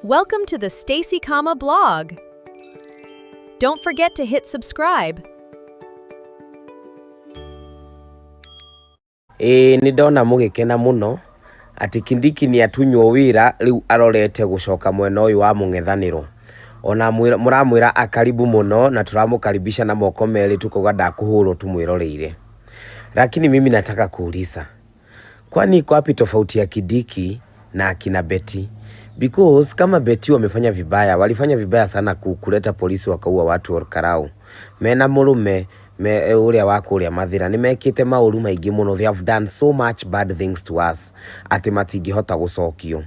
Welcome to the Stacy Kama blog. Don't forget to hit subscribe. Ĩĩ nĩ ndona mũgĩkena mũno atĩ Kindiki nĩ atunywo wĩra rĩu arorete gũcoka mwena ũyũ wa mũng'ethanĩro. Ona mũramwĩra akaribu mũno na tũramũkaribisha na moko merĩ tukauga ndakũhũrwo tumwĩroreire. Lakini mimi nataka kuuliza, kwani iko wapi tofauti ya Kindiki na akina Betty? Because kama Betty wamefanya vibaya, walifanya vibaya sana kuleta polisi wakaua watu Olkalau. Mena mũrũme me ũrĩa wa kũrĩa Mathĩra nĩ mekĩte maũru maingĩ mũno, they have done so much bad things to us atĩ matingĩhota gũcokio.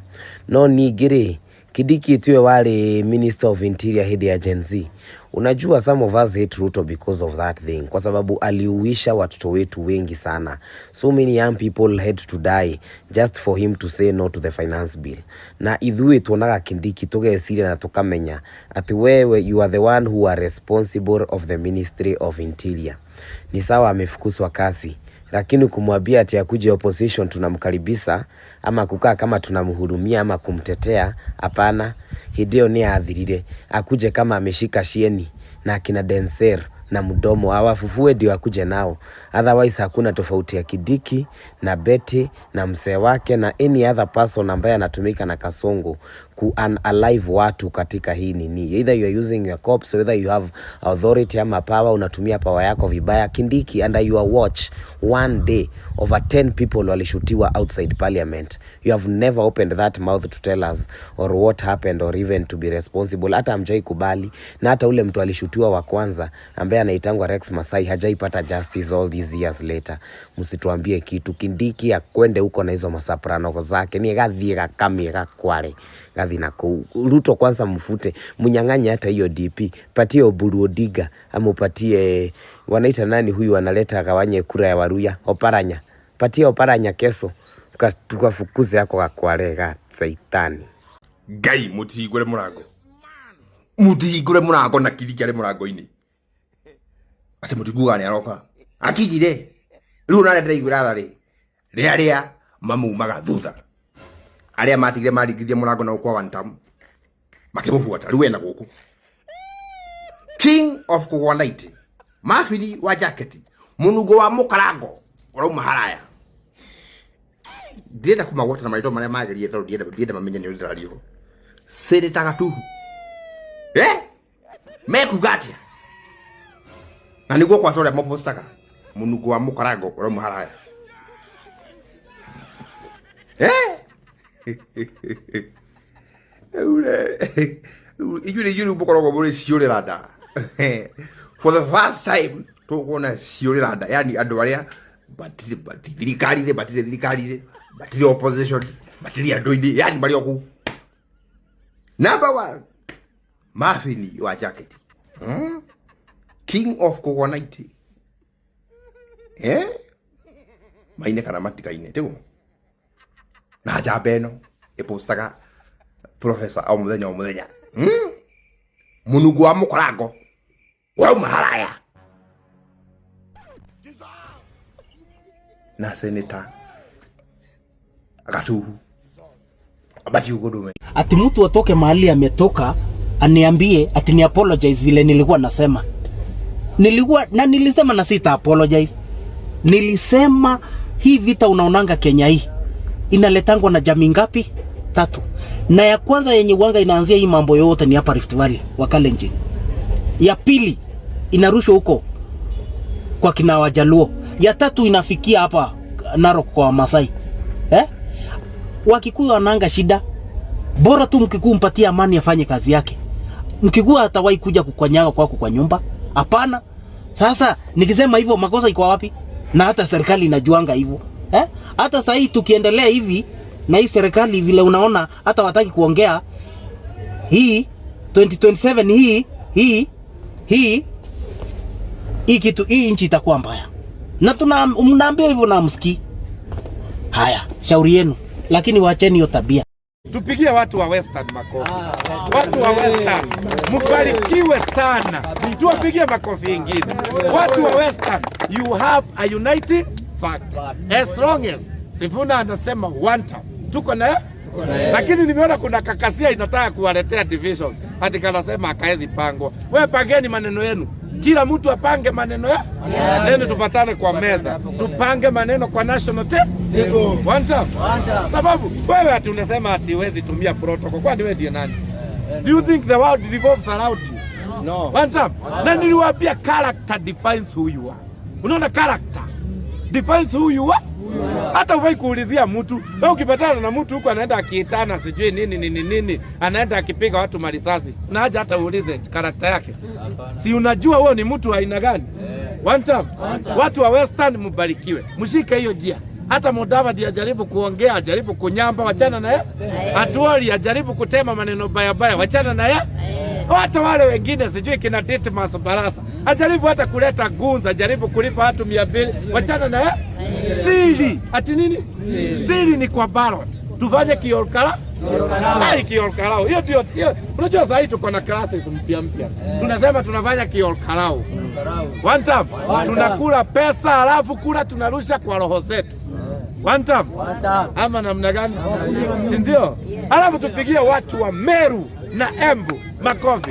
No ningĩ rĩ, Kindiki tiwe warĩ Minister of Interior hĩndĩ ya Gen Z. Unajua some of us hate Ruto because of that thing, kwa sababu aliuisha watoto wetu wengi sana. So many young people had to die just for him to say no to the finance bill. Na ithuĩ tuonaga Kindiki tũgeciria na tũkamenya atĩ wewe you are the one who are responsible of the Ministry of Interior. Ni sawa amefukuzwa kazi, lakini kumwambia ati akuje opposition tunamkaribisha ama kukaa kama tunamhurumia ama kumtetea, hapana. Hĩndĩ ĩyo nĩ yathirire. Akuje kama ameshika shieni na akina Denzel na mdomo awafufue ndio akuje nao, otherwise hakuna tofauti ya Kindiki na Betty na mzee wake na any other person ambaye anatumika na Kasongo ku unalive watu katika hii nini. Either you are using your cops, whether you have authority ama power, unatumia power yako vibaya. Kindiki, under your watch one day over 10 people walishutiwa outside parliament. You have never opened that mouth to tell us or what happened or even to be responsible. Hata hamjai kubali, na hata ule mtu alishutiwa wa kwanza ambaye anaitangwa Rex Masai hajaipata justice all these years later. Msituambie kitu. Kindiki akwende huko na hizo masoprano zake, ni gathie gakamie gakware gathi na kũu. Ruto kwanza mfute, mnyang'anye hata hiyo DP, patie Oburu Odinga ama upatie wanaita nani huyu analeta gawanye kura ya Waluhya, Oparanya, patie Oparanya keso tukafukuze yako gakware ga saitani. Ngai mutihingure murango, mutihingure murango na Kindiki arĩ mũrango-inĩ atĩ mũtikuga nĩ aroka akinyire rĩu nare ndĩraiguĩra tha rĩ rĩ arĩa mamumaga thutha arĩa matigire maringithia mũrango na gũkwa one term makĩmũbuata rĩu ena gũkũ king of kũgwa naiti mabiri wa jacket mũnungo wa mũkarango ũrauma haraya. Ndĩrenda kũmagwata na marĩtwa marĩa magĩrĩire tondũ ndienda mamenye nĩ ũrĩa ũndĩraria. Senator Gatuhu eh mekuga atĩa na nĩguo kwaca ũrĩa mapostaga mũnungo wa mũkarango ũrauma haraya eh rĩu inyuĩ nĩ inyuĩ rĩu mũkoragwo mũrĩ ciũrĩra nda. For the first time tũkuona ciũrĩra nda, yani andũ arĩa matirĩ thirikari-inĩ, matirĩ thirikari-inĩ, matirĩ opposition, matirĩ andũ-inĩ, yani marĩ o kũu. Number one, Marvin wa jacket, King of kũgwa naiti eh maine kana matikaine tiguo na njamba ĩno ĩpostaga professor o mũthenya o mũthenya, Mũnungo wa mũkorango wauma haraya na Senator Gatuhu bati ugudume. Ati mtu atoke mahali ametoka aniambie ati ni apologize vile nilikuwa nasema. Nilikuwa na nilisema na sita apologize. Nilisema hii vita unaonanga Kenya hii inaletangwa na jamii ngapi? Tatu. Na ya kwanza yenye wanga inaanzia hii mambo yote ni hapa Rift Valley, Wakalenjin. Ya pili inarushwa huko kwa kina Wajaluo. Ya tatu inafikia hapa Narok kwa Masai. Eh? Wakikuyu wananga shida. Bora tu Mkikuyu mpatie amani afanye kazi yake. Mkikuyu hatawahi kuja kukanyaga kwako kwa nyumba. Hapana. Sasa nikisema hivyo makosa iko wapi? Na hata serikali inajuanga hivyo. Eh? Hata sasa hii tukiendelea hivi na hii serikali vile unaona hata wataki kuongea hii 2027 hii kitu hii nchi itakuwa mbaya. Na tuna mnaambia hivyo na msikii. Haya, shauri yenu, lakini waacheni hiyo tabia. Tupigie watu wa Western makofi. Watu wa Western mbarikiwe sana, tuwapigie makofi ingine. Watu wa Western, you have a united factor. As long as Sifuna anasema one term, tuko na Lakini nimeona kuna kakasia inataka kuwaletea divisions, ati kanasema akaezi pangwa. Wewe pangeni maneno yenu, kila mtu apange maneno ya nene, tupatane kwa meza, tupange maneno kwa national table. One time. Sababu wewe ati unasema ati huwezi tumia protocol, kwani wewe ndiye nani? Do you think the world revolves around you? No. One time. Na niliwaambia character defines who you are. Unaona, character defines who you are. Hata ufai kuulizia mtu. Wewe ukipatana na mtu huko anaenda akiitana sijui nini nini nini, anaenda akipiga watu marisasi, na haja hata uulize character yake. Si unajua huo ni mtu wa aina gani? One time. Watu wa Western mbarikiwe, mshike hiyo njia. Hata Mudavadi ajaribu kuongea, ajaribu kunyamba, wachana naye. Atwoli ajaribu kutema maneno baya baya, wachana naye. Hata wale wengine sijui kina Didmus Barasa ajaribu hata kuleta goons, ajaribu kulipa watu 200, wachana naye. Siri ati nini? Siri ni kwa ballot, tufanye kiolkala ai kiolkarau. Hiyo ndio hiyo. Unajua sasa hivi tuko na classes mpya mpya, tunasema tunafanya kiolkarau. One time tunakula pesa halafu kula tunarusha kwa roho zetu. One time ama namna gani? Si ndio? Halafu tupigie watu wa Meru na Embu makofi.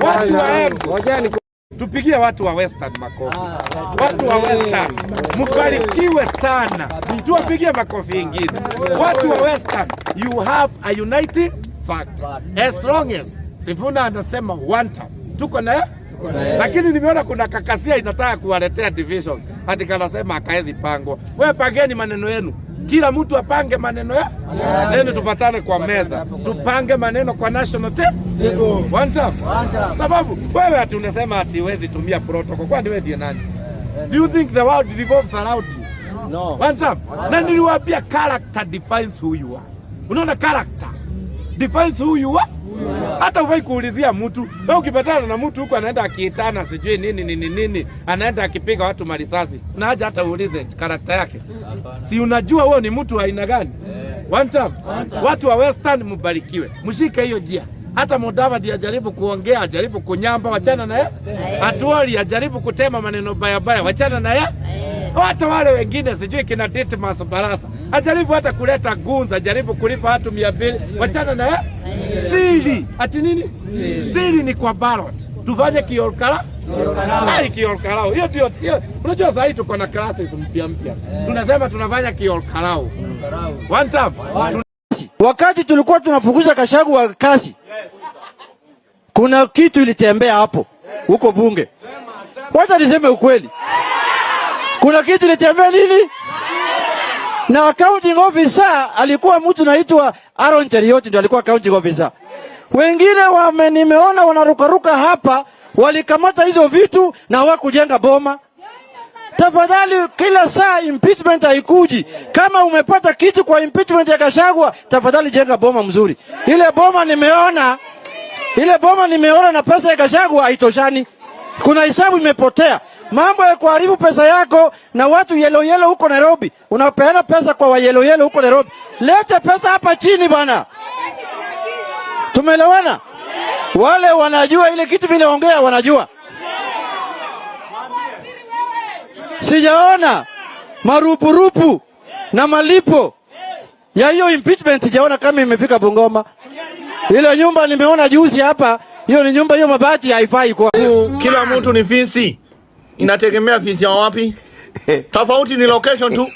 Watu wa Embu, tupigie watu wa Western makofi. Watu wa Western mbarikiwe sana, tuwapigie makofi ingine. Watu wa Western, you have a united factor as long as Sifuna anasema one time, tuko na, lakini nimeona kuna kakasia inataka kuwaletea divisions, ati kanasema akaezi pangwa. Wewe pangeni maneno yenu, kila mtu apange maneno ya nene, tupatane kwa meza, tupange maneno kwa national table. One time. Sababu wewe ati unasema ati huwezi tumia protocol, kwani wewe ndiye nani? Do you think the world revolves around you? No. One time. Na niliwaambia character defines who you are. Unaona, character defines who you are. Hata ufai kuulizia mtu. Wewe ukipatana na mtu huko anaenda akiitana sijui nini nini nini, anaenda akipiga watu marisasi, na haja hata uulize character yake. Si unajua huo ni mtu wa aina gani? One time. Watu wa Western mbarikiwe, mshike hiyo njia. Hata Mudavadi ajaribu kuongea, ajaribu kunyamba, wachana naye. Atwoli ajaribu kutema maneno baya baya, wachana naye. Hata wale wengine sijui kina Didmus Barasa ajaribu hata kuleta goons, ajaribu kulipa watu 200, wachana naye. Siri ati nini? Siri ni kwa ballot, tufanye kiolkala ai kiolkarau. Hiyo ndio hiyo. Unajua sasa hivi tuko na classes mpya mpya, tunasema tunafanya kiolkarau. One time. Wakati tulikuwa tunafukuza Gachagua kazi, kuna kitu ilitembea hapo huko bunge. Wacha niseme ukweli, kuna kitu ilitembea nini? Na accounting officer alikuwa mtu naitwa Aaron Cheruiyot, ndio alikuwa accounting officer. Wengine wame nimeona wanarukaruka hapa, walikamata hizo vitu na hawakujenga boma. Tafadhali, kila saa impeachment haikuji. Kama umepata kitu kwa impeachment ya Gachagua, tafadhali jenga boma mzuri. Ile boma nimeona na pesa ya Gachagua haitoshani. Kuna hesabu imepotea. Mambo ya kuharibu pesa yako na watu yellow yellow huko Nairobi. Unapeana pesa kwa wa yellow yellow huko Nairobi. Lete pesa hapa chini, bwana. Tumeelewana? Wale wanajua ile kitu vinaongea wanajua. Sijaona marupurupu na malipo ya hiyo impeachment, sijaona kama imefika Bungoma. Ile nyumba nimeona juzi hapa, hiyo ni nyumba, hiyo mabati haifai kwa. Kila mtu ni fisi, inategemea fisi ya wapi. Tofauti ni location tu.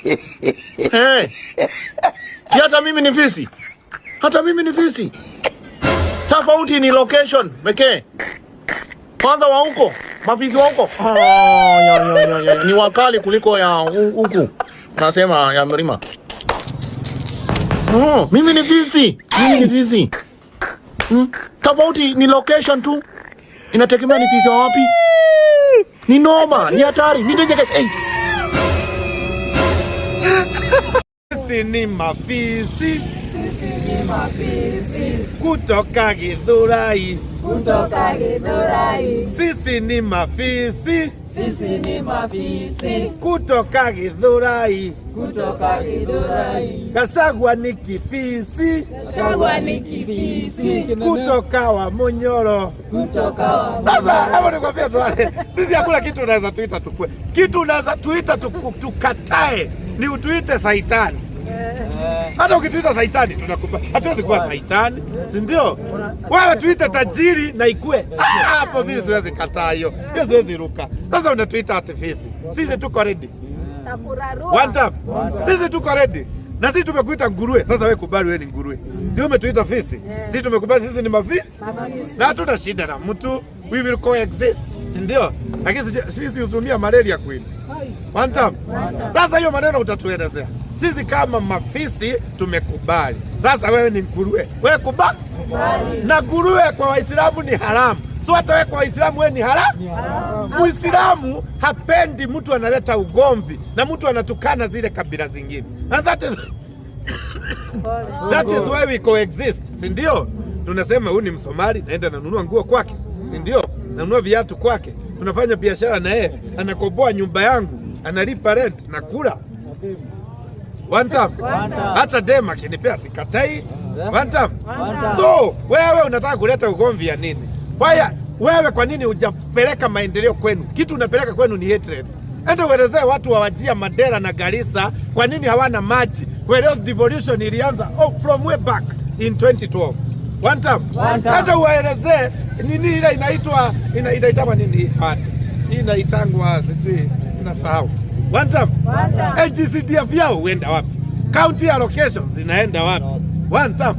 Hey. Si hata mimi ni fisi, hata mimi ni fisi. Tofauti ni location pekee. Kwanza wa huko, mafisi wa huko, oh, ya, ya, ya, ya. Ni wakali kuliko ya huku, nasema ya mlima. Oh, mimi ni fisi, mimi ni fisi. Tofauti ni location tu, inategemea ni fisi wa wapi. Ni noma, ni hatari, ni dangerous. Hey. Sisi ni mafisi, kutoka Githurai, Kutoka Githurai, sisi ni mafisi sisi ni mafisi. Kutoka Githurai, Kutoka Githurai. Gachagua ni kifisi Gachagua ni kifisi kutoka wa Munyoro. Kutoka wa Sasa hapo nikwambia tu wale, sisi hakuna kitu unaweza tuita tukue. Kitu unaweza tuita tukatae ni utuite saitani. Hata ukituita saitani tunakubali. Hatuwezi kuwa saitani, si ndio? Wewe tuite tajiri na ikue. Hapo mimi siwezi kataa hiyo. Hiyo siwezi ruka. Sasa unatuita ati fisi. Sisi tuko ready. One time. Sisi tuko ready. Na sisi tumekuita nguruwe. Sasa wewe kubali wewe ni nguruwe. Si umetuita fisi? Sisi tumekubali sisi ni mafi. Na hatuna shida na mtu. We will coexist. Si ndio? Lakini sisi hutumia malaria kweli. One time. Sasa hiyo maneno utatuelezea. Sisi kama mafisi tumekubali. Sasa wewe ni nguruwe. Wewe kubali. Na nguruwe kwa Waislamu ni haramu. So hata wewe kwa Waislamu wewe ni haramu. Muislamu hapendi mtu analeta ugomvi na mtu anatukana zile kabila zingine. And that is why we coexist, si ndio? Tunasema huyu ni Msomali, naenda nanunua nguo kwake, si ndio? Nanunua viatu kwake, tunafanya biashara na yeye, anakoboa nyumba yangu, analipa rent, nakula. One time. Hata dem akinipea sikatai. One time. So wewe unataka kuleta ugomvi ya nini? Waya, wewe kwa nini hujapeleka maendeleo kwenu? Kitu unapeleka kwenu ni hatred. Enda uelezee watu wa Wajir, Mandera na Garissa kwa nini hawana maji. Whereas devolution ilianza from way back in 2012. One time. Hata uwaelezee nini ile inaitwa inaitangwa nini hii fund? Hii inaitangwa sijui nasahau. One time. NGCDF yao huenda wapi? County allocations zinaenda wapi? One time.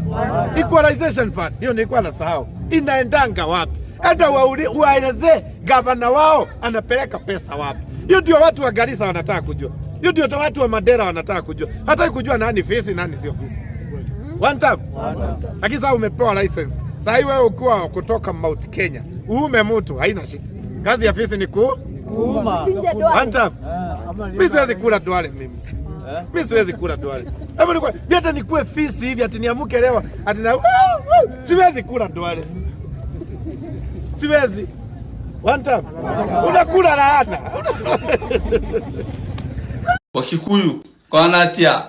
Equalization fund hiyo nilikuwa nasahau. Inaendanga wapi? Enda waelezee gavana wao anapeleka pesa wapi. Hiyo ndio watu wa Garissa wanataka kujua. Hiyo ndio watu wa Mandera wanataka kujua. Hata kujua nani fisi nani sio fisi. One time. Lakini sasa umepewa license. Sasa hii wewe ukiwa kutoka Mount Kenya, uume mtu haina shida. Kazi ya fisi ni ku One time. Mimi siwezi kula duale mimi. Mimi siwezi kula duale. Hebu ni mimi hata nikuwe fisi hivi ati niamuke leo ati na siwezi kula duale. Siwezi. One time. Unakula laana. Wakikuyu kwa natia,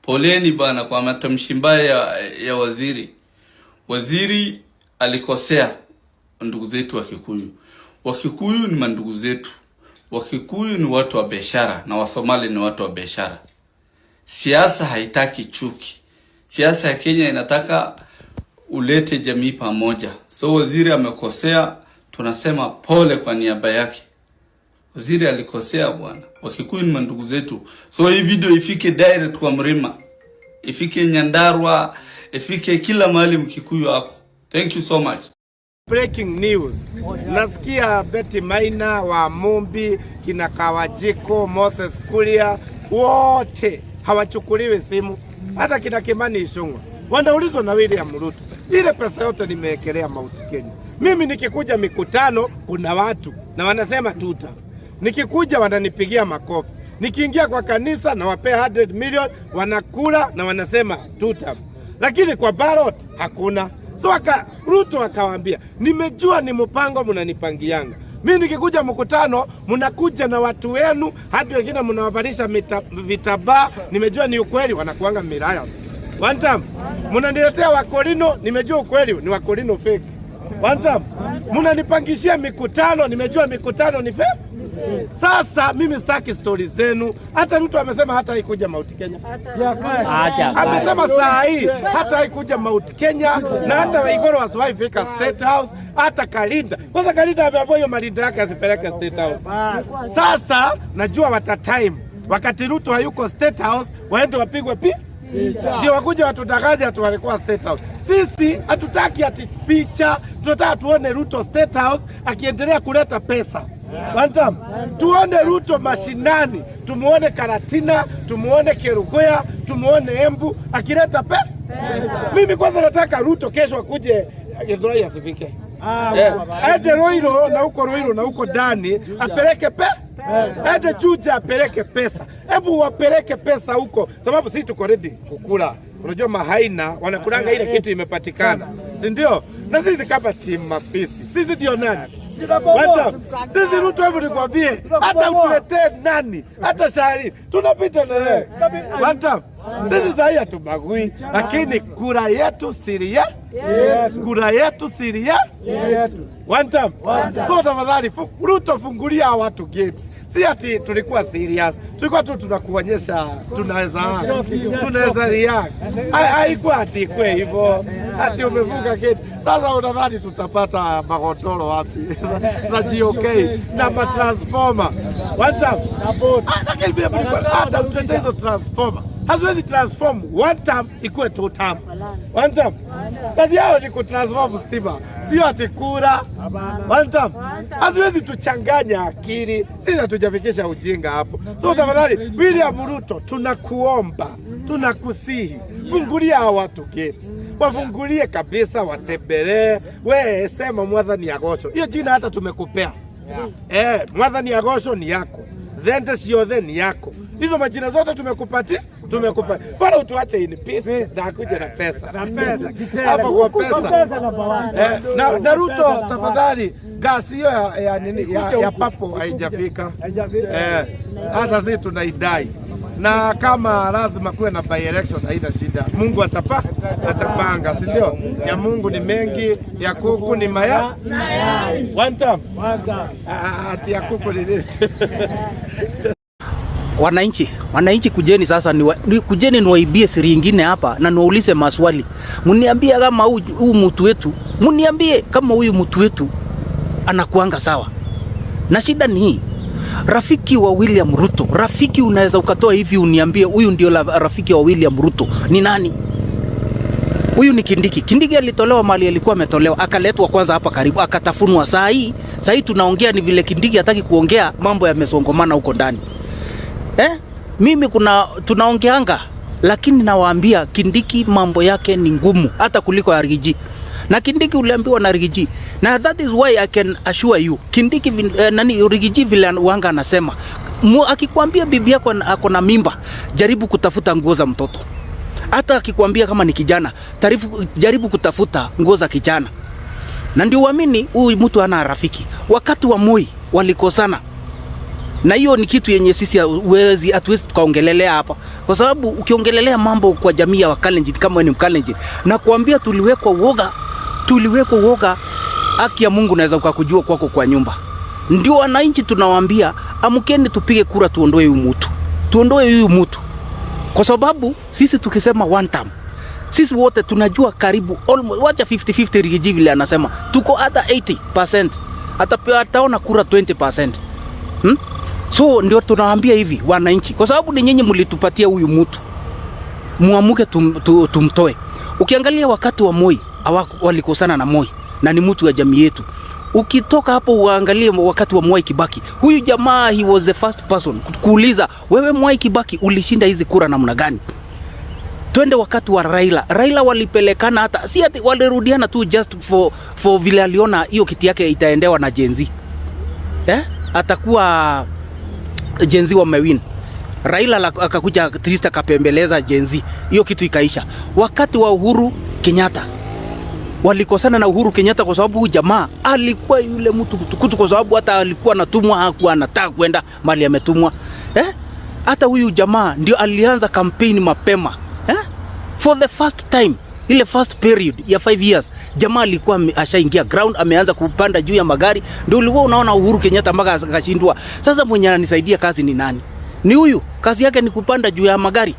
poleni bana kwa matamshi mbaya ya waziri. Waziri alikosea ndugu zetu wa Kikuyu. Wakikuyu ni mandugu zetu. Wakikuyu ni watu wa biashara na Wasomali ni watu wa biashara. Siasa haitaki chuki. Siasa ya Kenya inataka ulete jamii pamoja. So waziri amekosea, tunasema pole kwa niaba yake. Waziri alikosea bwana. Wakikuyu ni mandugu zetu. So hii video ifike direct kwa Mrima, ifike Nyandarua, ifike kila mahali Mkikuyu ako. Thank you so much. Breaking news. Nasikia Betty Maina wa Mumbi, kina Kawajiko, Moses Kuria wote hawachukuliwi simu, hata kina Kimani Ichung'wah wanaulizwa na William Ruto, ile pesa yote nimewekelea Mount Kenya. Mimi nikikuja mikutano kuna watu na wanasema tuta, nikikuja wananipigia makofi, nikiingia kwa kanisa na wapea 100 million wanakula na wanasema tuta, lakini kwa ballot hakuna. So Ruto akawaambia, nimejua ni mpango mnanipangianga. Mimi nikikuja mkutano mnakuja na watu wenu, hadi wengine mnawavalisha vitambaa. Nimejua ni ukweli, wanakuanga mirayas. One time mnaniletea wakorino, nimejua ukweli ni wakorino fake. One time mnanipangishia mikutano, nimejua mikutano ni fake. Sasa mimi sitaki stori zenu. Hata Ruto amesema hata haikuja Mount Kenya. Amesema saa hii hata haikuja Mount Kenya na hata Waiguru wasiwahi fika State House, hata Kalinda. Kwanza Kalinda ameambiwa hiyo malinda yake asipeleke State House. Sasa najua wata time wakati Ruto hayuko State House waende wapigwe ndio wakuja watutakaje ati walikuwa State House. Sisi hatutaki ati picha, tunataka tuone Ruto State House akiendelea kuleta pesa. One time. Tuone Ruto mashinani, tumuone Karatina, tumuone Kerugoya, tumuone Embu akileta pesa. Mimi kwanza nataka Ruto kesho akuje Githurai asifike. Aende Ruiru na huko Ruiru na huko ndani apeleke aende Juja apeleke pesa. Hebu wapeleke pesa huko, sababu sisi tuko ready kukula. Unajua mahaina wanakulanga ile kitu imepatikana, si ndio? Na sisi kama timu mafisi, sisi ndio nani? Wacha sisi Ruto, hebu nikwambie, hata utuletee nani, hata shari tunapita na wewe. One time. Sisi sahi hatubagui, lakini kura yetu siri ya kura yetu siri ya One time. So tafadhali Ruto, fungulia hawa watu gates. Si ati tulikuwa serious, tulikuwa tu tunakuonyesha tunaweza react. Haikuwa ati ikwe hivyo ati umevuka gate. Sasa unadhani tutapata magodoro wapi za GOK na matransformer? One time. Lakini pia hata utete hizo transformer haziwezi transform one time ikuwe two term. One time. Kazi yao ni kutransform stima, sio ati kura. One time. Haziwezi tuchanganya akili, sisi hatujafikisha ujinga hapo. So tafadhali William Ruto, tunakuomba, tunakusihi, fungulia hawa watu gates, wafungulie kabisa, watembelee. We sema Mwathani agocwo, hiyo jina hata tumekupea. Mwathani agocwo ni yako, thende ciothe ni yako, hizo majina zote tumekupatia, tumekupatia. Bora utuache in peace na akuje na pesa hapo kwa pesa. Na Ruto tafadhali, gasi hiyo ya nini ya papo haijafika, hata sisi tunaidai, na kama lazima kuwe na by election haina shida. Mungu atapanga, si ndio? Ya Mungu ni mengi, ya kuku ni maya. One time. Ati ya kuku ni nini? Wananchi, kujeni sasa kujeni niwaibie siri ingine hapa na niwaulize maswali. Mniambie kama huyu mtu wetu, mniambie kama huyu mtu wetu anakuanga sawa. Na shida ni hii. Rafiki wa William Ruto, rafiki unaweza ukatoa hivi uniambie huyu ndio rafiki wa William Ruto ni nani? Huyu ni Kindiki. Kindiki alitolewa mali alikuwa ametolewa, akaletwa kwanza hapa karibu, akatafunwa. Saa hii tunaongea ni vile Kindiki hataki kuongea, mambo yamesongomana huko ndani. Mimi kuna tunaongeanga, lakini nawaambia Kindiki mambo yake ni ngumu hata kuliko ya Rigiji. Na Kindiki uliambiwa na Rigiji. Na that is why I can assure you Kindiki Rigiji vile wanga anasema, akikwambia bibi yako ako na mimba, jaribu kutafuta nguo za mtoto. Hata akikwambia kama ni kijana, jaribu kutafuta nguo za kijana. Na ndio uamini huyu mtu ana rafiki. Wakati wa Moi walikosana. Na hiyo ni kitu yenye sisi hatuwezi tukaongelelea hapa. Kwa sababu ukiongelelea mambo kwa jamii ya Wakalenjin, kama ni Mkalenjin, na kuambia tuliwekwa uoga, haki ya Mungu naweza ukakujua kwako kwa nyumba. Ndio wananchi tunawaambia amkeni tupige kura tuondoe huyu mtu. Tuondoe huyu mtu. Kwa sababu sisi tukisema one term, sisi wote tunajua karibu almost, wacha 50-50 Rigiji vile anasema, tuko hata 80%. Hata ataona kura 20%. So ndio tunawaambia hivi wananchi, kwa sababu ni nyinyi mlitupatia huyu mtu, muamuke tumtoe. Ukiangalia wakati wa Moi walikosana na Moi na ni mtu wa jamii yetu. Ukitoka hapo uangalie wakati wa Mwai Kibaki, huyu jamaa he was the first person kuuliza, wewe Mwai Kibaki ulishinda hizi kura namna gani? Twende wakati wa Raila. Raila walipelekana, hata si ati walirudiana tu just for vile aliona hiyo kiti yake itaendewa na Gen Z. Atakuwa Gen Z wamewin. Raila akakuja Trista akapembeleza Gen Z. Hiyo kitu ikaisha. Wakati wa Uhuru Kenyatta walikosana na Uhuru Kenyatta kwa sababu huyu jamaa alikuwa yule mtu mtukutu, kwa sababu hata alikuwa anatumwa, hakuwa anataka kwenda mali ametumwa. Hata huyu jamaa ndio alianza campaign mapema. For the first time, ile first period ya 5 years, jamaa alikuwa ashaingia ground, ameanza kupanda juu ya magari. Ndio ulikuwa unaona Uhuru Kenyatta mpaka akashindwa. Sasa mwenye ananisaidia kazi ni nani? Ni huyu. Kazi yake ni kupanda juu ya magari.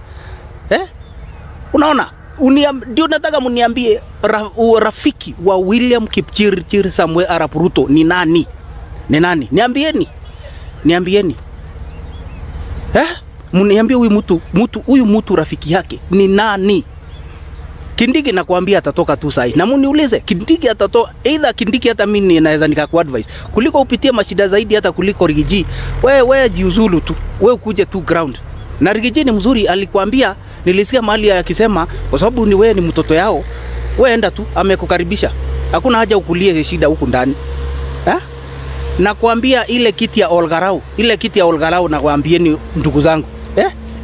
Unaona? Ndio nataka mniambie rafiki wa William Kipchirchir Samuel Arap Ruto ni nani? Ni nani? Niambieni. Niambieni. Mniambie huyu mtu rafiki yake ni nani? Kindiki nakwambia atatoka tu sahi. Na muniulize Kindiki atatoka, either Kindiki hata mimi naweza nikakuadvise kuliko upitie mashida zaidi hata kuliko Rigiji. Wewe jiuzulu tu. Wewe ukuje tu ground. Na Rigiji ni mzuri, alikwambia, nilisikia mahali akisema kwa sababu ni wewe ni mtoto yao, wewe enda tu, amekukaribisha. Hakuna haja ukulie shida huku ndani. Nakwambia ile kiti ya Olgarau, ile kiti ya Olgarau nakwambieni ndugu zangu.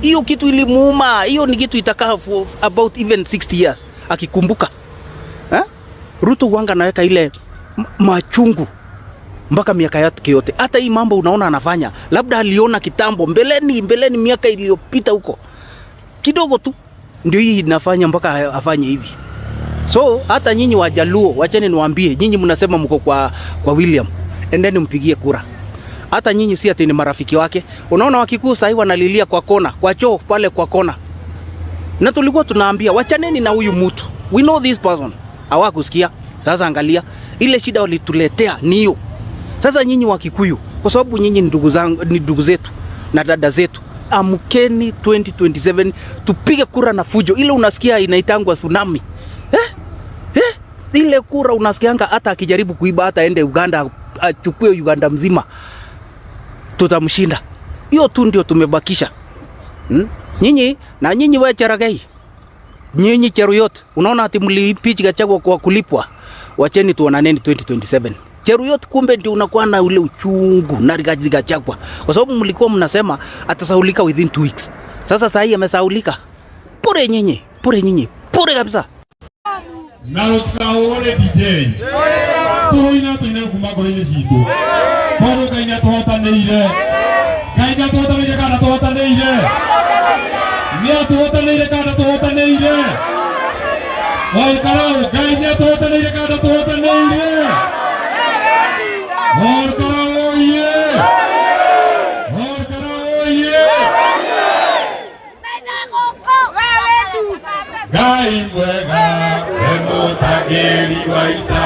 Hiyo kitu ilimuuma, hiyo ni kitu itakaa for about even 60 years akikumbuka. Ruto wanga anaweka ile machungu mpaka miaka yake yote. Hata hii mambo unaona anafanya, labda aliona kitambo mbeleni miaka iliyopita huko. Kidogo tu ndio hii inafanya mpaka afanye hivi. So hata nyinyi Wajaluo, wacheni niwaambie, nyinyi mnasema mko kwa William, endeni mpigie kura. Hata nyinyi si ati ni marafiki wake. Unaona Wakikuyu sasa wanalilia kwa kona, kwa choo pale kwa kona. Na tulikuwa tunaambia wachaneni na huyu mtu. We know this person. Hawakusikia. Sasa angalia ile shida walituletea ni hiyo. Sasa nyinyi Wakikuyu, kwa sababu nyinyi ni ndugu zangu, ni ndugu zetu na dada zetu, amkeni 2027 tupige kura na fujo. Ile unasikia inaitangwa tsunami. Eh? Eh? Ile kura unasikianga hata akijaribu kuiba hata aende Uganda achukue Uganda mzima, tutamshinda. Hiyo tu ndio tumebakisha. Nyinyi na nyinyi we Cherargei, nyinyi Cheruiyot, unaona ati mliimpeach Gachagua kwa kulipwa. Wacheni tuonaneni 2027. Cheruiyot kumbe ndio unakuwa na ule uchungu na Rigathi Gachagua, kwa sababu mlikuwa mnasema atasaulika within 2 weeks. Sasa saa hii amesaulika. Pure nyinyi, pure nyinyi, pure kabisa. Na rũtikaũre DJ tũrũine tũine kuma ngoro-inĩ citũ tondũ Ngai nĩatũhotanĩire. Ngai nĩatũhotanĩire kana tũhotanĩire? Nĩatũhotanĩire kana tũhotanĩire? Waikara Ngai nĩatũhotanĩire kana tũhotanĩire? Orkara oye! Orkara oye! Ngai mwega we mũtangĩri wa ita,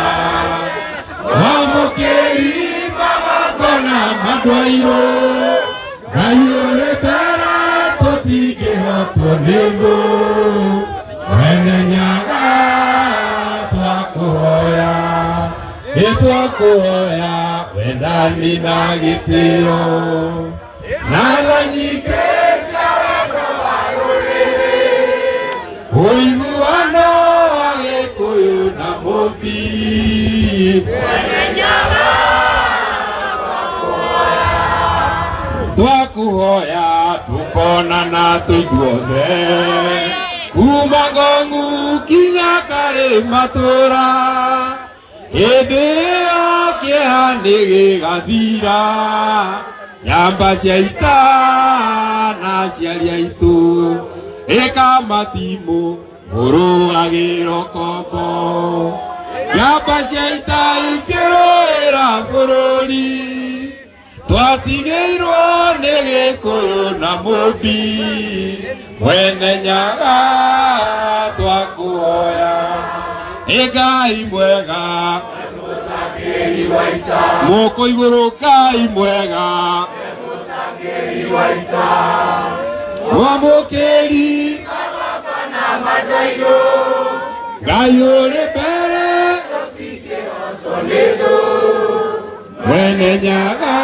wamũkĩri magongona mandwairwo, Ngai ũrĩ mbere tũtingĩhotwo nĩ thũ, mwene Nyaga twakũhoya, ĩ twakũhoya wendani na gĩtĩo na tha nyingĩ cia wendo wa rũrĩrĩ, ũiguano wa Gĩkũyũ na Mũmbi. Twakuhoya tukonana tũithuothe kuma Ngong'u kinya Karĩmatũra, hĩndĩ ĩyo kĩeha nĩ gĩgathira, nyamba cia ita na aciari aitũ ĩka matimũ mũrũagĩro kombo, nyamba cia ita ikĩrũĩra bũrũri, twatigĩirwo nĩ Gĩkũyũ na Mũmbi, mwene Nyaga twakũhoya, ĩ Ngai mwega moko igũrũ, Ngai mwega mwamũkĩri Ngai ũrĩ mbere mwene Nyaga,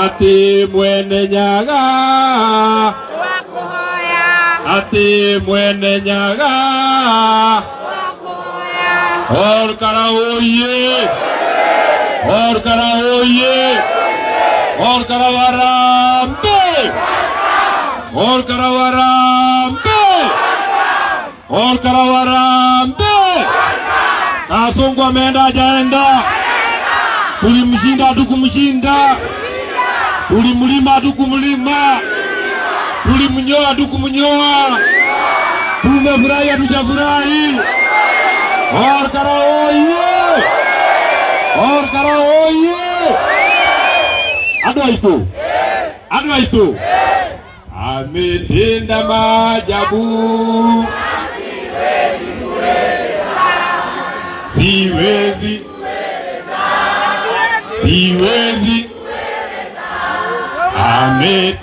atĩ mwene Nyaga, atĩ mwene Nyaga, Orkara oye! Orkara oye! Orkara harambee! Orkara harambee! Orkara harambee! Kasongo ameenda hajaenda? Tulimshinda hatukumshinda? Tulimlima hatukumlima? Tulimnyoa hatukumnyoa? Tumefurahi hatujafurahi? Orkara oye! Orkara oye! Andũ aitũ, andũ aitũ, ametenda maajabu, siwezi, siwezi, ame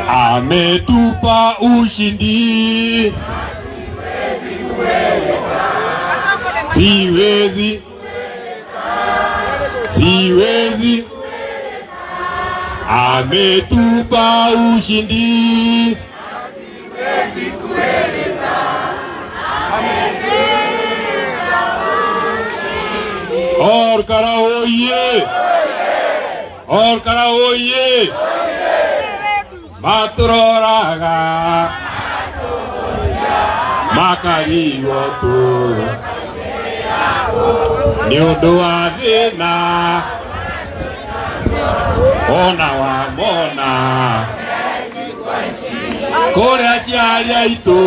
ametupa ushindi, siwezi, siwezi, ametupa ushindi, Orkara oye! Orkara oye! Maturoraga makarigwo tu nĩ ũndũ wa thĩna ona wamona. Kũrĩa aciari aitũ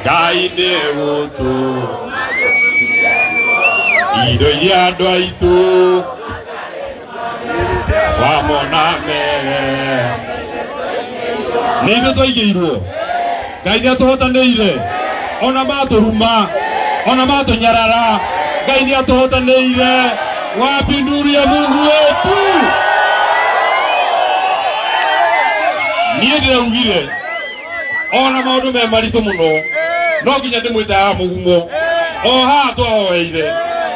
Ngai nĩ gũtũ indo iria andũ aitũ wamona mere nĩ ithuĩ twaigĩirwo Ngai nĩ atũhotanĩire ona matũruma ona matũnyarara Ngai nĩ atũhotanĩire wapi nuru ya Mungu wetu. Niĩ ndĩraugire ona maũndũ me maritũ mũno no nginya ndĩmwĩte haha mũgumo o haha twahoeire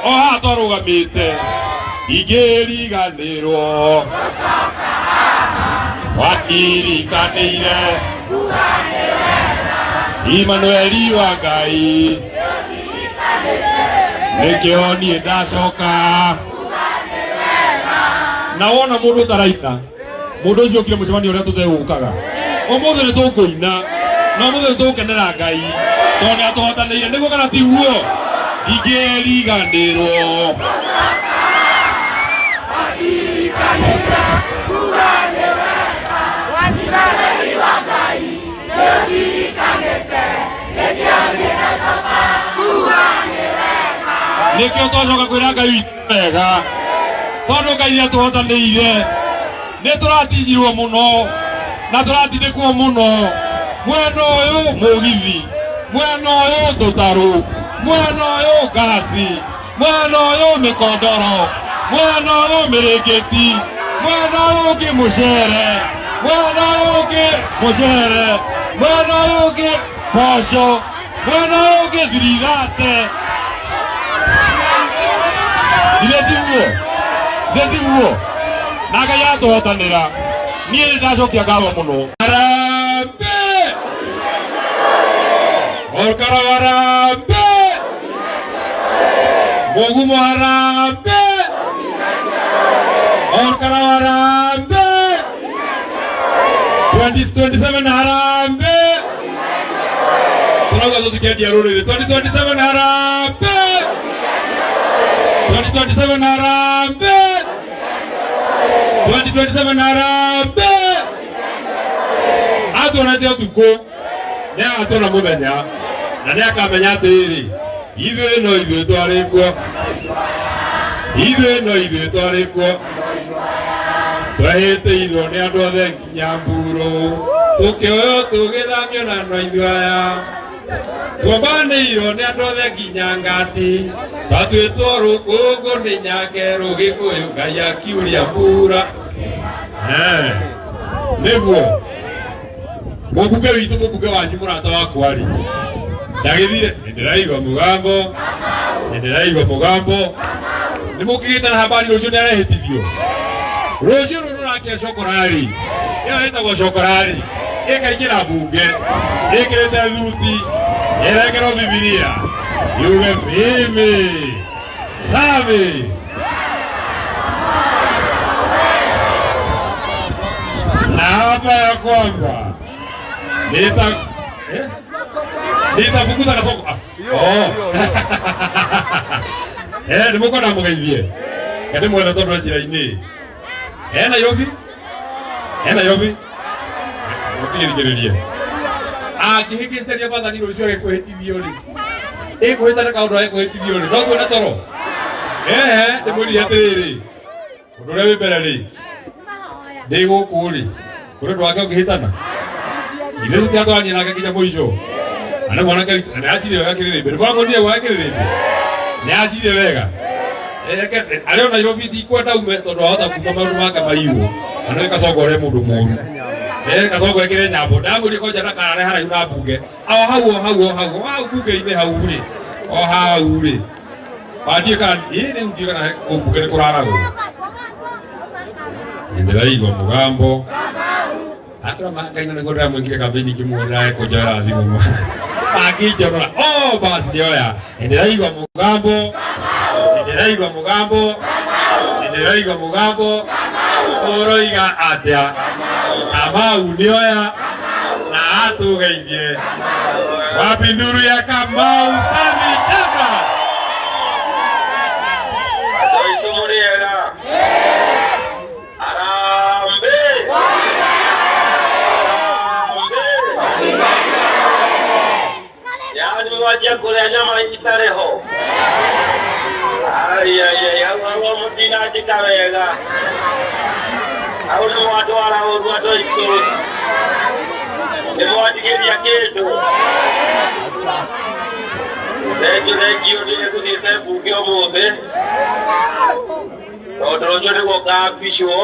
o haha twarũgamĩte ingĩriganĩrwo watirikanĩire Imanueli wa Ngai nĩkĩo niĩ ndacoka na wona mũndũ ũtaraina mũndũ ũcio okire mũcemanio ũrĩa tũtegũkaga ũmũthĩ nĩ tũkũina na ũmũthĩ nĩ tũgũkenera Ngai tondũ nĩ atũhotanĩire nĩguo kana tiguo ingĩriganĩrwo. Nĩkĩo twacoka kwĩra Ngai witũ wega tondũ Ngai nĩ atũhotanĩire nĩ tũraticirwo mũno na tũratindĩkwo mũno mwena ũyũ mũgithi mwena ũyũ tũtarũ mwena ũyũ ngasi mwena ũyũ mĩkondoro mwena ũyũ mĩrĩngĩti mwena ũyũ ũngĩ mũcere mwena ũyũ ũngĩ mũcere mwena ũyũ ũngĩ mboco mwena ũyũ ũngĩ thirigate ithe tiguo ithe tiguo na Ngai atũhotanĩra niĩ nĩ ndacokia ngatho mũno. Harambee! Orkara harambee! Mũgumo harambee! Orkara harambee! 2027 harambee! Tũrauga tũtikendia rũrĩrĩ 2027 harambee! 2027 harambee! 2027 harambee! Atuonete ũtukũ nĩ agatuona mũthenya na nĩ akamenya atĩrĩrĩ ithuĩ no ithuĩ twarĩ kuo ithuĩ no ithuĩ twarĩ kuo twehĩtĩirwo nĩ andũ othe nginya mburo tũkĩoywo tũgĩthamio na no ithuĩ aya twambanĩirwo nĩ andũ othe nginya ngati twatuĩtwo rũkũngũ nĩ nyange rũgĩkũyũ Ngai akiuria mbura. Nĩguo mũmbunge witũ mũmbunge wanyu mũrata wakwa rĩ ndagĩthire nĩndĩraigua mũgambo nĩndĩraigua mũgambo nĩ mũkĩgĩte na habari rũciũ nĩ arehĩtithio rũciũ rũrũ rũrakia cokorari ĩyo ĩtagwo cokorari ĩkaingĩra mbunge ĩkĩrĩte thuti ĩrengerwo bibilia yuge mimi Sami na hapa ya kwamba nitafukuza Kasongo. Nĩ mũkwenda mũgeithie ke ndĩmwethe tondũ e njĩra-inĩ e Nairobi e Nairobi mũtigĩthikĩrĩrie angĩhĩngĩcĩria Bathani rũciũ agĩkwĩhĩtithio rĩ ĩkwĩhĩta kaũndũ agĩkwĩhĩtithio rĩ no tuone toro ehe ndĩmwĩrire atĩrĩrĩ ũndũ ũrĩa wĩ mbere rĩ ndĩ gũkũ rĩ kũrĩ ũndũ wake ũngĩhĩtana ithuĩ tũtiatwarania nake nginya mũico na nĩ mwanake witũ na nĩ acire wega kĩrĩrĩmbĩ nĩ mwamuonire wega kĩrĩrĩmbĩ nĩ acire wega arĩ o Nairobi ndikwenda ume tondũ wahota kuma maũndũ make maiywo na nĩ Kasongo ũrĩa mũndũ mũũru Kasongo ekĩre nyambo ndamwĩrire kwanja ndakarare haraihu na mbunge o hau o hau o hau o hau mbunge-inĩ hau rĩ o hau rĩ wandiĩ kana ĩ rĩu ndiĩ kana kũu mbunge nĩ kũraragwo ndĩraigua mũgambo atũra Ngai na nĩguo ndĩramwĩkire kambĩini ngĩmuona ekũnjoera thimũ akĩnjonora oh basi nĩoya ndĩraigua mũgambo ndĩraigua mũgambo ndĩraigua mũgambo ũroiga atĩa Kamau nĩoya na atũgeithie wapi nduru ya Kamau Sami Daga. Andũ mũrĩ ega? Harambee! Mwanjia kũrĩa nyama itarĩ ho. Ai ai ai, hau hau mũtinanjĩka wega. Hau nĩ mwandwara ũru andũ aitũ. Nĩ mwandigĩria kĩndũ. Thengiũ thengiũ, nĩ ngũthiĩte mbunge ũmũthĩ. Tondũ rũciũ nĩguo ngambicwo.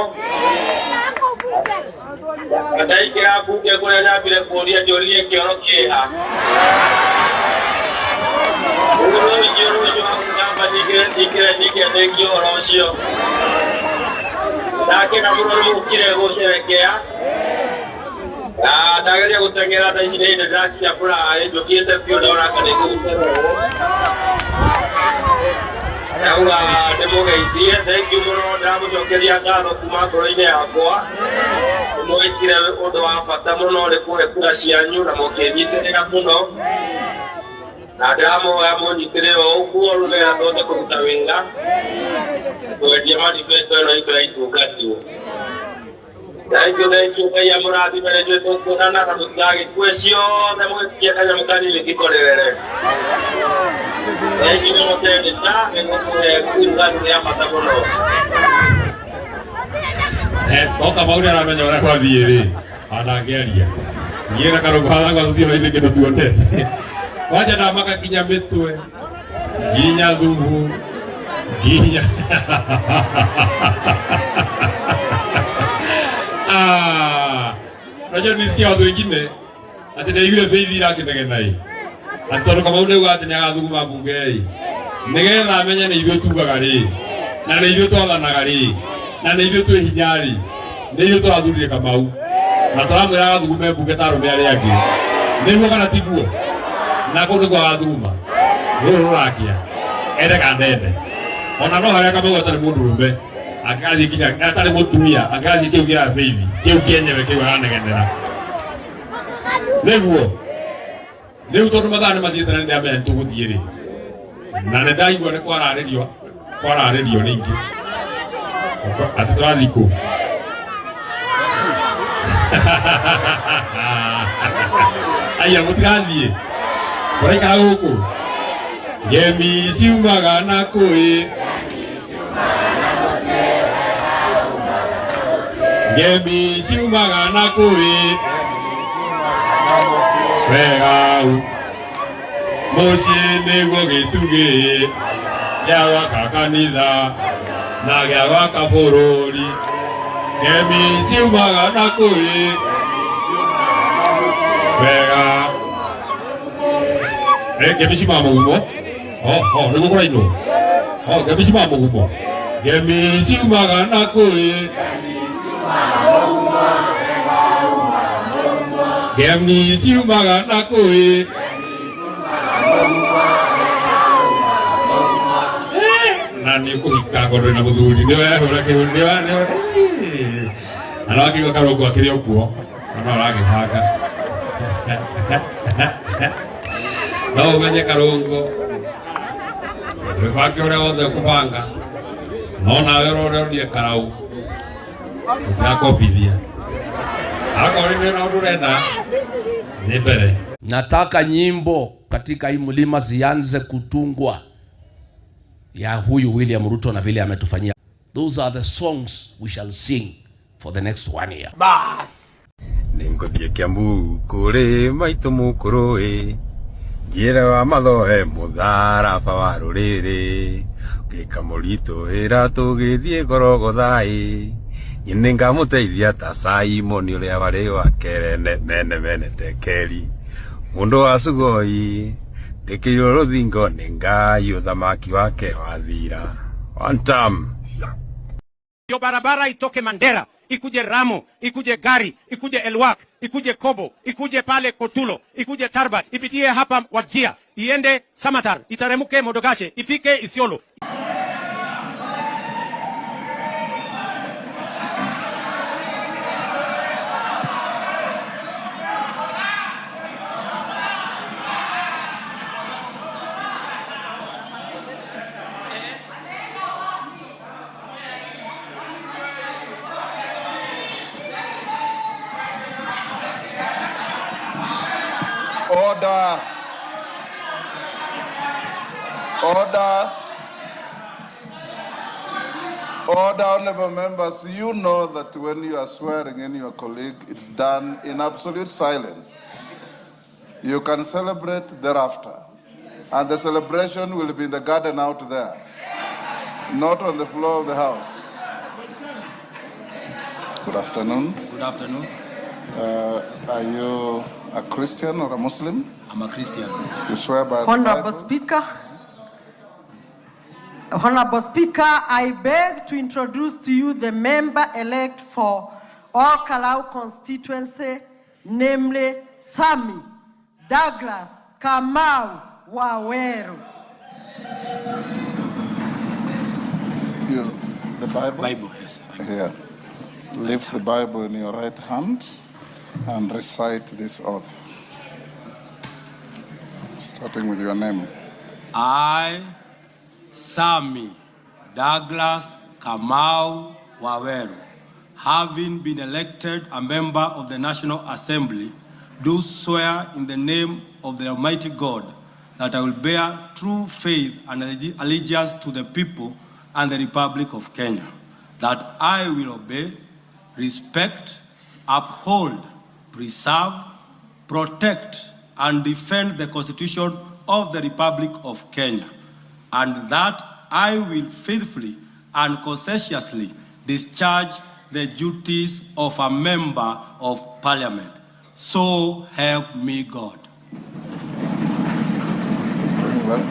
Ndaingĩra mbunge kũrĩa nyambire kũũria njũririe kĩoro kĩha. Rũciũ rũciũ namba nyingĩre nyingĩre nyingĩre ndĩkie ũhoro ũcio. Ndakena mũno nĩ mũkire gũcerekea. Na ndageria gũteng'era thaa ici nĩ hĩndĩ ndĩrakinya furaha njũkĩte biũ ndona kana nĩngũgĩcererwo. Ndauga ndĩmũgeithie, thengiũ mũno, ndĩramũcokeria ngatho kuma ngoro-inĩ yakwa. Nĩmwekire ũndũ wa bata mũno nĩ kũhe kura cianyu na mũkĩnyitĩrĩra mũno. Na ndĩramũhoya mũnyitĩrĩre o ũguo rĩu nĩgetha tũhote kũruta wĩra kwendia manifesto ĩno itũ ya itungati. Thengiũ thengiũ, Ngai amũrathime, nĩ ithuĩ tũkuonana na mũtigagĩkue ciothe mũgĩtigie kanyamũ kanini gĩkorerere. Thengiũ mũno seneta, nĩ gũkũhe irugani rĩa bata mũno. No Kamau nĩ aramenya ũrĩa gwathiĩ rĩ, ona angĩaria. Niĩ na Karũngũ hathangwa tũtirĩ na ithuĩ kĩndũ tuonete. Kwanja ndamaka nginya mĩtwe, nginya thubu, nginya Ah, unajua nilisikia watu wengine ati ndaiguire Faith irakĩnegena ĩ atĩ tondũ Kamau nĩauga atĩ nĩagathuguma mbunge ĩ nĩgetha amenye nĩ ithuĩ tugaga rĩ na nĩ ithuĩ twathanaga rĩ na nĩ ithuĩ twĩ hinya rĩ nĩ ithuĩ tũrathurire Kamau na tũramwĩra agathugume mbunge ta arũme arĩa angĩ nĩguo kana tiguo na kũu nĩkuo agathuguma rũrũ rũrakia ende kana ndende ona no harĩa Kamau atarĩ mũndũrũme akathiĩ nginya atarĩ mũtumia akathiĩ kĩu kĩa Faith kĩu kĩenyewe kĩu aranegenera nĩguo rĩu tondũ mathaa nĩ mathiĩte na nĩndamenya nĩtũgũthiĩ rĩ na nĩndaigua nĩ kwararĩrio kwararĩrio rĩngĩ atĩ tũrathiĩ kũ aya mũtirathiĩ mũraikara gũkũ ngemi ciumaga na kũĩ ngemi ciumaga na kũĩ wega mũciĩ nĩguo gĩtugĩ gĩa gwaka kanitha na gĩa gwaka bũrũri ngemi ciumaga na kũĩ wega ngemi ciumaga mũgumo oh nĩguo kũrainwo oh ngemi ciumaga mũgumo ngemi ciumaga na kũĩ ngemi ciumaga na kũĩ na nĩ ũkũhika ngorwo na mũthuri nĩ wehũra kĩhu nĩ wa nĩ na no akĩigua Karũngũ akĩrĩ o kuo na no aragĩbanga no ũmenye Karũngũ wĩbange ũrĩa wothe ũkũbanga no nawe ũrore ũrie karau ũtirakobithia akorwo nĩ na ũndũ ũrenda nĩ mbere. Nataka nyimbo katika hii mlima zianze kutungwa ya huyu William Ruto na vile ametufanyia. Those are the songs we shall sing for the next 1 year. Bas. Nĩngũthiĩ Kiambu kũrĩ maitũ mũkũrũ ĩ njĩra wa mathoe mũtharaba wa rũrĩrĩ ngĩka mũritũ ĩra tũgĩthiĩ Gorogotha ĩ nĩngamũteithia ta Simon ũrĩa warĩ wa Kerene mene mene tekeri mũndũ wa Sugoi ndĩkĩirwo rũthingo nĩ Ngai ũthamaki wake wathira. One time. Yo barabara itoke Mandera, ikuje Ramo, ikuje Gari, ikuje Elwak, ikuje Kobo, ikuje pale Kotulo, ikuje Tarbat, ipitie hapa Wajia, iende Samatar, itaremuke Modogashe, ifike Isiolo. Order. Order. Order, honorable members. You know that when you are swearing in your colleague, it's done in absolute silence. You can celebrate thereafter. And the celebration will be in the garden out there, not on the floor of the house. Good afternoon. Good afternoon. Are you a Christian or a Muslim? I'm a Christian. You swear by the Honorable Bible? Speaker, Honorable Speaker, I beg to introduce to you the member-elect for Olkalou constituency, namely Sami Douglas Kamau Waweru. You, the Bible? Bible, yes. Here. Lift the Bible in your right hand and recite this oath. Starting with your name. I, Sami Douglas Kamau Waweru, having been elected a member of the National Assembly, do swear in the name of the Almighty God that I will bear true faith and allegiance to the people and the Republic of Kenya, that I will obey, respect, uphold, preserve, protect, and defend the Constitution of the Republic of Kenya, and that I will faithfully and conscientiously discharge the duties of a member of Parliament. So help me God. Very well.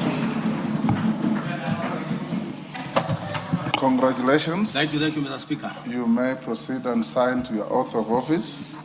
Congratulations. Thank you, Mr. Speaker. You may proceed and sign to your oath of office.